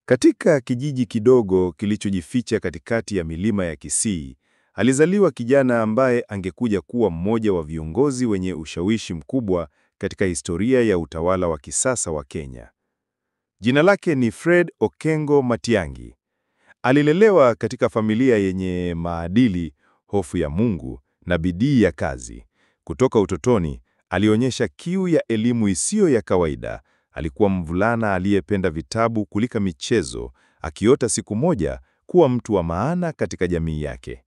Katika kijiji kidogo kilichojificha katikati ya milima ya Kisii, alizaliwa kijana ambaye angekuja kuwa mmoja wa viongozi wenye ushawishi mkubwa katika historia ya utawala wa kisasa wa Kenya. Jina lake ni Fred Okengo Matiang'i. Alilelewa katika familia yenye maadili, hofu ya Mungu na bidii ya kazi. Kutoka utotoni, alionyesha kiu ya elimu isiyo ya kawaida. Alikuwa mvulana aliyependa vitabu kuliko michezo, akiota siku moja kuwa mtu wa maana katika jamii yake.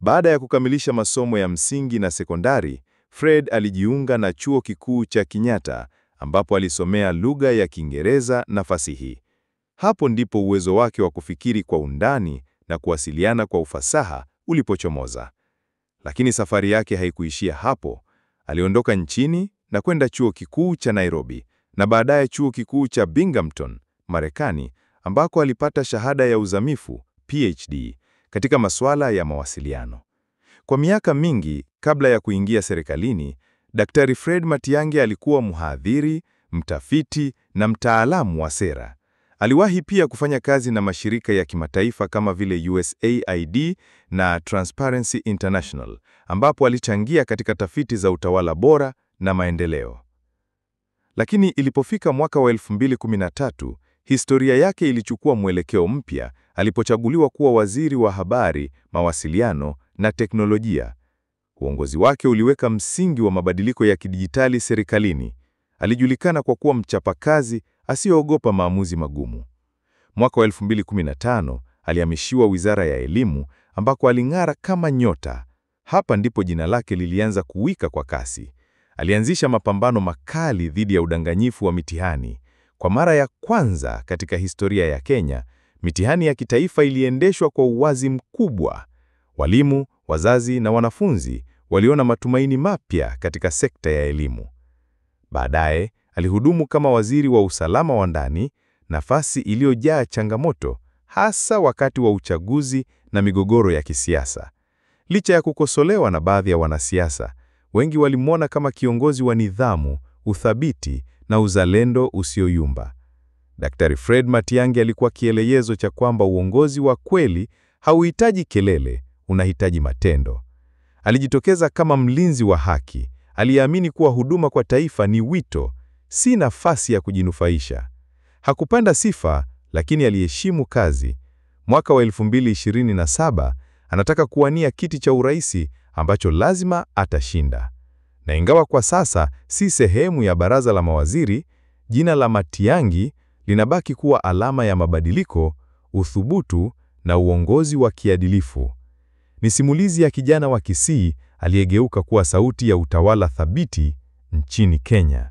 Baada ya kukamilisha masomo ya msingi na sekondari, Fred alijiunga na Chuo Kikuu cha Kenyatta ambapo alisomea lugha ya Kiingereza na fasihi. Hapo ndipo uwezo wake wa kufikiri kwa undani na kuwasiliana kwa ufasaha ulipochomoza. Lakini safari yake haikuishia hapo. Aliondoka nchini na kwenda Chuo Kikuu cha Nairobi na baadaye Chuo Kikuu cha Binghamton, Marekani, ambako alipata shahada ya uzamifu PhD katika masuala ya mawasiliano. Kwa miaka mingi kabla ya kuingia serikalini, Daktari Fred Matiang'i alikuwa mhadhiri, mtafiti na mtaalamu wa sera. Aliwahi pia kufanya kazi na mashirika ya kimataifa kama vile USAID na Transparency International, ambapo alichangia katika tafiti za utawala bora na maendeleo. Lakini ilipofika mwaka wa 2013, historia yake ilichukua mwelekeo mpya alipochaguliwa kuwa waziri wa habari, mawasiliano na teknolojia. Uongozi wake uliweka msingi wa mabadiliko ya kidijitali serikalini. Alijulikana kwa kuwa mchapakazi asiyeogopa maamuzi magumu. Mwaka wa 2015 alihamishiwa Wizara ya Elimu ambako aling'ara kama nyota. Hapa ndipo jina lake lilianza kuwika kwa kasi. Alianzisha mapambano makali dhidi ya udanganyifu wa mitihani. Kwa mara ya kwanza katika historia ya Kenya, mitihani ya kitaifa iliendeshwa kwa uwazi mkubwa. Walimu, wazazi na wanafunzi waliona matumaini mapya katika sekta ya elimu. Baadaye alihudumu kama waziri wa usalama wa ndani, nafasi iliyojaa changamoto, hasa wakati wa uchaguzi na migogoro ya kisiasa. Licha ya kukosolewa na baadhi ya wanasiasa, wengi walimwona kama kiongozi wa nidhamu, uthabiti na uzalendo usioyumba. Daktari Fred Matiang'i alikuwa kielelezo cha kwamba uongozi wa kweli hauhitaji kelele, unahitaji matendo. Alijitokeza kama mlinzi wa haki, aliyeamini kuwa huduma kwa taifa ni wito, si nafasi ya kujinufaisha. Hakupenda sifa, lakini aliheshimu kazi. Mwaka wa 2027 anataka kuwania kiti cha uraisi ambacho lazima atashinda. Na ingawa kwa sasa si sehemu ya baraza la mawaziri, jina la Matiang'i linabaki kuwa alama ya mabadiliko, uthubutu na uongozi wa kiadilifu. Ni simulizi ya kijana wa Kisii aliyegeuka kuwa sauti ya utawala thabiti nchini Kenya.